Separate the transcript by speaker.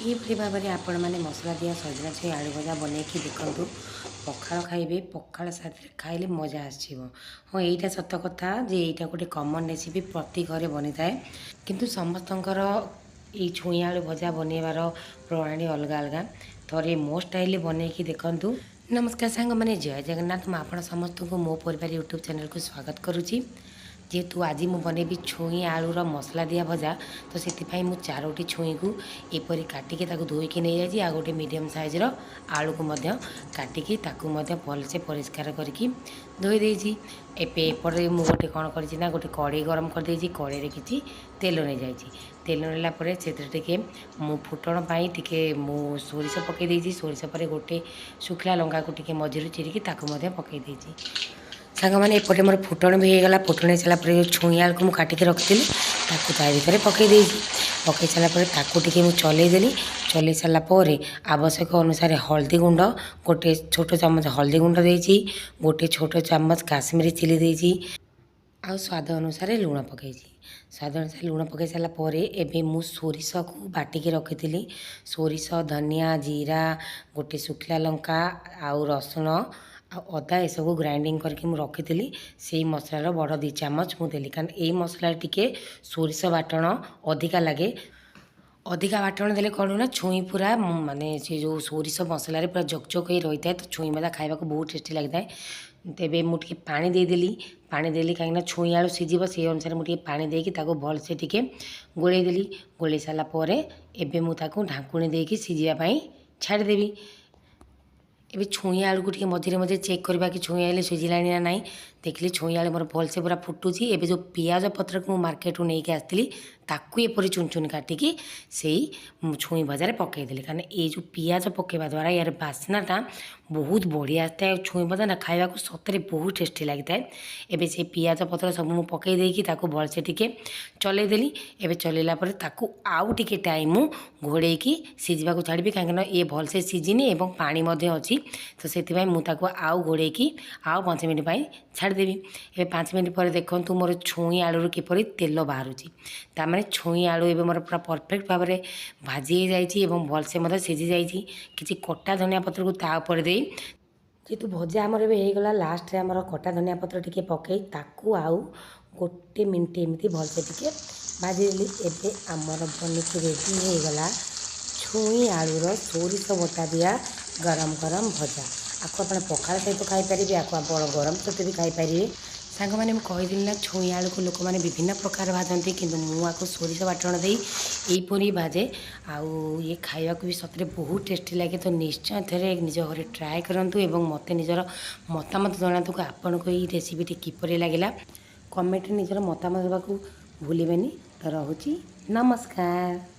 Speaker 1: ଏହିପରି ଭାବରେ ଆପଣମାନେ ମସଲା ଦିଆ ସଜନା ଛୁଇଁ ଆଳୁ ଭଜା ବନେଇକି ଦେଖନ୍ତୁ। ପଖାଳ ଖାଇବେ, ପଖାଳ ସାଥିରେ ଖାଇଲେ ମଜା ଆସିଯିବ। ହଁ, ଏଇଟା ସତ କଥା ଯେ ଏଇଟା ଗୋଟେ କମନ୍ ରେସିପି, ପ୍ରତି ଘରେ ବନିଥାଏ। କିନ୍ତୁ ସମସ୍ତଙ୍କର ଏଇ ଛୁଇଁ ଆଳୁ ଭଜା ବନେଇବାର ପ୍ରଣାଳୀ ଅଲଗା ଅଲଗା। ଥରେ ମୋ ଷ୍ଟାଇଲରେ ବନେଇକି ଦେଖନ୍ତୁ। ନମସ୍କାର ସାଙ୍ଗମାନେ, ଜୟ ଜଗନ୍ନାଥ। ମୁଁ ଆପଣ ସମସ୍ତଙ୍କୁ ମୋ ପରିବାର ୟୁଟ୍ୟୁବ୍ ଚ୍ୟାନେଲକୁ ସ୍ୱାଗତ କରୁଛି। ଯେହେତୁ ଆଜି ମୁଁ ବନେଇବି ଛୁଇଁ ଆଳୁର ମସଲା ଦିଆ ଭଜା, ତ ସେଥିପାଇଁ ମୁଁ ଚାରୋଟି ଛୁଇଁକୁ ଏପରି କାଟିକି ତାକୁ ଧୋଇକି ନେଇଯାଇଛି। ଆଉ ଗୋଟେ ମିଡ଼ିୟମ୍ ସାଇଜ୍ର ଆଳୁକୁ ମଧ୍ୟ କାଟିକି ତାକୁ ମଧ୍ୟ ଭଲସେ ପରିଷ୍କାର କରିକି ଧୋଇ ଦେଇଛି। ଏବେ ଏପଟେ ମୁଁ ଗୋଟେ କ'ଣ କରିଛି ନା, ଗୋଟେ କଡ଼େଇ ଗରମ କରିଦେଇଛି। କଡ଼େଇରେ କିଛି ତେଲ ନେଇଯାଇଛି। ତେଲ ନେଲା ପରେ ସେଥିରେ ଟିକେ ମୁଁ ଫୁଟଣ ପାଇଁ ଟିକେ ମୁଁ ସୋରିଷ ପକାଇ ଦେଇଛି। ସୋରିଷ ପରେ ଗୋଟେ ଶୁଖିଲା ଲଙ୍କାକୁ ଟିକେ ମଝିରୁ ଚିରିକି ତାକୁ ମଧ୍ୟ ପକାଇ ଦେଇଛି। ସାଙ୍ଗମାନେ, ଏପଟେ ମୋର ଫୁଟଣ ବି ହେଇଗଲା। ଫୁଟଣ ହେଇସାରିଲା ପରେ ଯେଉଁ ଛୁଇଁ ଆଳୁକୁ ମୁଁ କାଟିକି ରଖିଥିଲି, ତାକୁ ତା ଭିତରେ ପକାଇ ଦେଇଛି। ପକାଇ ସାରିଲା ପରେ ତାକୁ ଟିକେ ମୁଁ ଚଲେଇ ଦେଲି। ଚଲେଇ ସାରିଲା ପରେ ଆବଶ୍ୟକ ଅନୁସାରେ ହଳଦୀ ଗୁଣ୍ଡ, ଗୋଟେ ଛୋଟ ଚାମଚ ହଳଦୀ ଗୁଣ୍ଡ ଦେଇଛି, ଗୋଟେ ଛୋଟ ଚାମଚ କାଶ୍ମୀରୀ ଚିଲି ଦେଇଛି ଆଉ ସ୍ୱାଦ ଅନୁସାରେ ଲୁଣ ପକାଇଛି। ସ୍ୱାଦ ଅନୁସାରେ ଲୁଣ ପକାଇ ସାରିଲା ପରେ ଏବେ ମୁଁ ସୋରିଷକୁ ବାଟିକି ରଖିଥିଲି। ସୋରିଷ, ଧନିଆ, ଜିରା, ଗୋଟେ ଶୁଖିଲା ଲଙ୍କା ଆଉ ରସୁଣ ଆଉ ଅଦା, ଏସବୁ ଗ୍ରାଇଣ୍ଡିଙ୍ଗ କରିକି ମୁଁ ରଖିଥିଲି। ସେଇ ମସଲାର ବଡ଼ 2 ଚାମଚ ମୁଁ ଦେଲି, କାରଣ ଏଇ ମସଲାରେ ଟିକେ ସୋରିଷ ବାଟଣ ଅଧିକା ଲାଗେ। ଅଧିକା ବାଟଣ ଦେଲେ କ'ଣ ନା ଛୁଇଁ ପୁରା ମାନେ ସେ ଯେଉଁ ସୋରିଷ ମସଲାରେ ପୁରା ଜକ ଜକ ହେଇ ରହିଥାଏ, ତ ଛୁଇଁ ଭଜା ଖାଇବାକୁ ବହୁତ ଟେଷ୍ଟି ଲାଗିଥାଏ। ତେବେ ମୁଁ ଟିକେ ପାଣି ଦେଇଦେଲି। ପାଣି ଦେଲି କାହିଁକିନା ଛୁଇଁ ଆଳୁ ସିଝିବ, ସେଇ ଅନୁସାରେ ମୁଁ ଟିକେ ପାଣି ଦେଇକି ତାକୁ ଭଲସେ ଟିକେ ଗୋଳେଇ ଦେଲି। ଗୋଳେଇ ସାରିଲା ପରେ ଏବେ ମୁଁ ତାକୁ ଢାଙ୍କୁଣୀ ଦେଇକି ସିଝିବା ପାଇଁ ଛାଡ଼ିଦେବି। ଏବେ ଛୁଇଁ ଆଳୁକୁ ଟିକେ ମଝିରେ ମଝିରେ ଚେକ୍ କରିବା କି ଛୁଇଁ ଆଳୁ ସିଝିଲାଣି ନା ନାହିଁ। ଦେଖିଲି ଛୁଇଁ ଆଳୁ ମୋର ଭଲସେ ପୁରା ଫୁଟୁଛି। ଏବେ ଯେଉଁ ପିଆଜ ପତ୍ରକୁ ମୁଁ ମାର୍କେଟରୁ ନେଇକି ଆସିଥିଲି, ତାକୁ ଏପରି ଚୁନ ଚୁନ କାଟିକି ସେଇ ଛୁଇଁ ଭଜାରେ ପକାଇଦେଲି, କାରଣ ଏଇ ଯେଉଁ ପିଆଜ ପକାଇବା ଦ୍ୱାରା ୟାର ବାସ୍ନାଟା ବହୁତ ବଢ଼ିଆ ଆସିଥାଏ ଆଉ ଛୁଇଁ ଭଜା ନା ଖାଇବାକୁ ସତରେ ବହୁତ ଟେଷ୍ଟି ଲାଗିଥାଏ। ଏବେ ସେଇ ପିଆଜ ପତ୍ର ସବୁ ମୁଁ ପକାଇ ଦେଇକି ତାକୁ ଭଲସେ ଟିକେ ଚଲେଇଦେଲି। ଏବେ ଚଲେଇଲା ପରେ ତାକୁ ଆଉ ଟିକେ ଟାଇମ୍ ମୁଁ ଘୋଡ଼େଇକି ସିଝିବାକୁ ଛାଡ଼ିବି, କାହିଁକିନା ଇଏ ଭଲସେ ସିଝିନି ଏବଂ ପାଣି ମଧ୍ୟ ଅଛି। ତ ସେଥିପାଇଁ ମୁଁ ତାକୁ ଆଉ ଘୋଡ଼େଇକି ଆଉ 5 ମିନିଟ୍ ପାଇଁ ଛାଡ଼ିଦେବି। ଏବେ 5 ମିନିଟ୍ ପରେ ଦେଖନ୍ତୁ ମୋର ଛୁଇଁ ଆଳୁରୁ କିପରି ତେଲ ବାହାରୁଛି। ତାମାନେ ଛୁଇଁ ଆଳୁ ଏବେ ମୋର ପୁରା ପରଫେକ୍ଟ ଭାବରେ ଭାଜି ହେଇଯାଇଛି ଏବଂ ଭଲସେ ମଧ୍ୟ ସିଝି ଯାଇଛି। କିଛି କଟା ଧନିଆ ପତ୍ରକୁ ତା ଉପରେ ଦେଇ, ଯେହେତୁ ଭଜା ଆମର ଏବେ ହେଇଗଲା, ଲାଷ୍ଟରେ ଆମର କଟା ଧନିଆ ପତ୍ର ଟିକେ ପକାଇ ତାକୁ ଆଉ ଗୋଟେ ମିନିଟ୍ ଏମିତି ଭଲସେ ଟିକେ ଭାଜିଦେଲି। ଏବେ ଆମର ବନିକି ରେଡ଼ି ହେଇଗଲା ଛୁଇଁ ଆଳୁର ସୋରିଷ ବଟା ଦିଆ ଗରମ ଗରମ ଭଜା। ଆକୁ ଆପଣ ପଖାଳ ସହିତ ଖାଇପାରିବେ, ଆକୁ ଆପଣ ଗରମ ସହିତ ବି ଖାଇପାରିବେ। ସାଙ୍ଗମାନେ, ମୁଁ କହିଥିଲି ନା ଛୁଇଁ ଆଳୁକୁ ଲୋକମାନେ ବିଭିନ୍ନ ପ୍ରକାର ଭାଜନ୍ତି, କିନ୍ତୁ ମୁଁ ଆକୁ ସୋରିଷ ବାଟଣ ଦେଇ ଏଇପରି ଭାଜେ ଆଉ ଇଏ ଖାଇବାକୁ ବି ସତରେ ବହୁତ ଟେଷ୍ଟି ଲାଗେ। ତ ନିଶ୍ଚୟ ଥରେ ନିଜ ଘରେ ଟ୍ରାଏ କରନ୍ତୁ ଏବଂ ମୋତେ ନିଜର ମତାମତ ଜଣାନ୍ତୁ କି ଆପଣଙ୍କୁ ଏଇ ରେସିପିଟି କିପରି ଲାଗିଲା। କମେଣ୍ଟରେ ନିଜର ମତାମତ ଦେବାକୁ ଭୁଲିବେନି। ତ ରହୁଛି, ନମସ୍କାର।